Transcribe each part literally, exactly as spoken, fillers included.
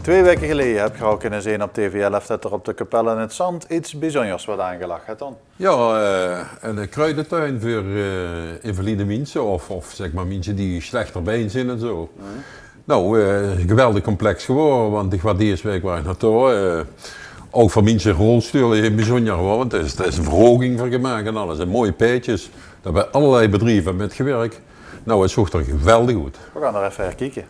Twee waeke geleje höb geer al kinne zeen op T V elf det d'r op de Kapel in 't Zand get bezunjers wuuert aangelag, hè Ton? Jao, eh, eine kruidetuin veur, eh, invalide minse of, of zègk mer minse die slechter bein zeen en zo. Nou, eh, ein geweldig complex gewore, want ich waas dees waek waas ich nog dao, eh, ouch veur minse in rolstoele in 't bezunjer, huur, want det is, det is ein verhoging veur gemaak en alles. En mooie paedjes, dao höbbe allerlei bedrieve aan mitgewirk. Nou, 't zoog d'r geweldig oet. Veer gaon d'r effe nao kieke.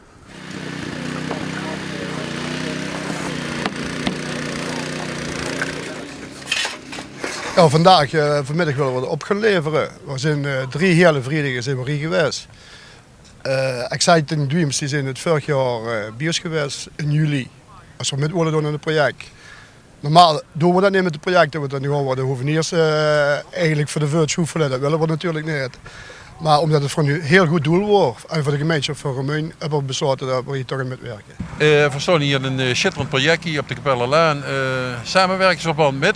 Jao, vandaag, eh, vanmiddig wille v'r op gaon levere. V'r zeen, eh, drie hele vriedage zeen v'r hie gewaes. Eh, Exciting Dreams, die zeen 't vörig jaor, eh, bie ós gewaes in juli, es v'r mit wólle doon aan 't project. Normaal doon v'r det neet mit de projecte, want dan gaon v'r de hoveniers, eh, eigelik veur de veut sjoefele. Det wille v'r natuurlik neet. Mer ómdet 't veur ein hiel good doel waor, en veur de gemeinsjap van Remunj, höbbe v'r beslaote det v'r hie toch aan mitwirke. Eh, v'r staon hie in ein, eh, sjitterend project hie op de Kapellerlaan. Eh, samewerkingsverband mit?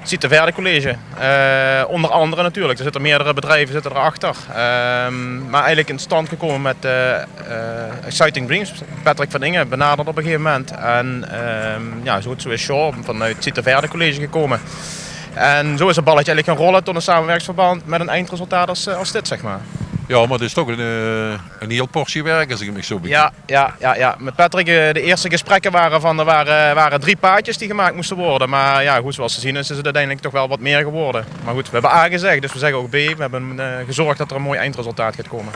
Ziet de Verde College. Eh, ónger angere natuurlik. D'r zitte meerdere bedrieve zitte d'r achter. Ehm, mer eigelik in stand gekómme mit, eh, eh, Exciting Dreams. Patrick van Inge benaderd op ein gegaeve moment. En, ehm, jao, zoe, zoe is Sjaw vanoet Ziet de Verde College gekómme. En zoe is 't balletje eigelik gaon rolle tot ein samewerkingsverband mit ein eindresultaat es, eh, es dit, zègk mer. Jao, mer 't is toch ein, eh, ein hiel portie werk, es ich mich zo bekiek. Jao, jao, jao, jao. Mit Patrick, eh, de ierste gesprekke wore van, d'r wore, wore drie paedjes die gemaak móste waere. Mer jao, good, zoeas te zeen is, is 't oeteindelik toch waal get mieë gewore. Mer good, v'r höbbe A gezègk, dus v'r zègke ouch B. V'r höbbe, eh, gezörg det d'r ein mooi eindresultaat geit kómme.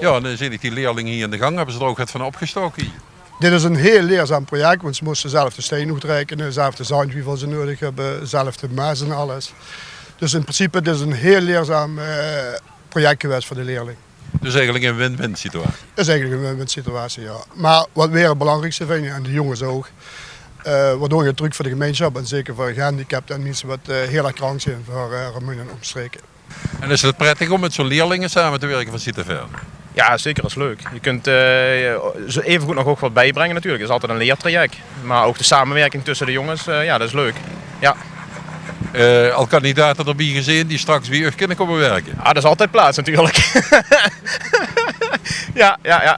Jao, en dan zeen ich die leerlinge hie aan de gang. Höbbe ze d'r ouch get van opgestaoke hie? Dit is ein hiel leerzaam project, want ze móste zelf de stein oetreikene, zelf de zandj, wieväöl ze nudig höbbe, zelf de mes en alles. Dus in principe, dit is ein hiel leerzaam, eh, project gewaes veur de leerling. Dus eigelik ein win-win situatie? Is eigelik ein win-win situatie, jao. Mer waat v'r 't belangriekste vinje, en de jónges ouch, eh, v'r doon 't trök veur de gemeinsjap en zeker veur gehandicapte en minse waat, eh, hiel erg krank zeen, veur, eh, Remunj en ómstreke. En is 't prettig óm mit zoe'n leerlinge same te wirke van Ziet de Verde? Jao, zeker, is leuk. Ge kunt, eh, ze evengood nog ouch get biebringe natuurlik. 't Is altied ein leertraject. Mer ouch de samewirking tösse de jónges, eh, jao, det is leuk. Jao. Eh, al kandidate d'rbie gezeen die straks bie uch kinne kómme wirke? Ah, d'r is altied plaats natuurlik. Jao, jao, jao.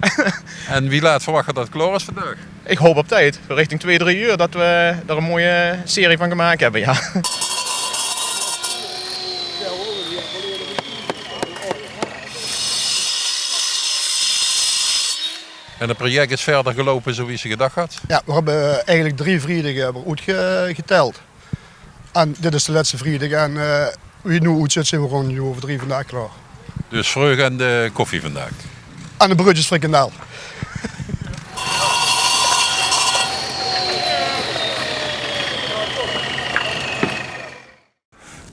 En wie laat verwach geer det 't klaor is vandaag? Ich haop op tied, richting twee, drie oer, det v'r d'r ein mooie serie van gemaak höbbe, jao. En 't project is wiejer geloupe zoewie ze gedach hawwe? Jao, v'r höbbe eigelik drie vriedage höbbe v'r oetge-, getèld. En dit is de lètste vriedag. En, eh, wie 't noe oetzit, zeen v'r rond ein oer of drie vandaag klaor. Dus vreug aan de koffie vandaag? Aan de breudjes frikandel.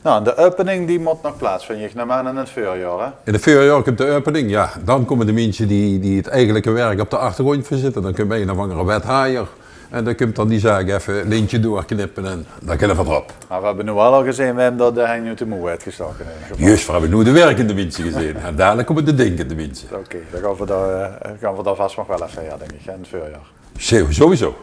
Nou, de opening die mót nog plaatsvinje, ich num aan, in 't veurjaor, hè? In 't veurjaor kump de opening, jao. Dan kómme de minse die, die 't eigelike werk op de achtergróndj verzitte. Dan kump ein of angere wethaier. En dan kump dan die zaak effe lintje doorknippe en dan kinne v'r d'rop. Mer v'r höbbe noe waal al gezeen, v'r höbbe dao de henj oet de mouw oetgestaoke in eder geval. Juus, v'r höbbe noe de wirkende minse gezeen. En dalik kómme de dinkende minse. Oké, dan gaon v'r dao, eh, gaon v'r dao vas nog waal effe, jao, dink ich, hè, in 't veurjaor. Zo, sowieso.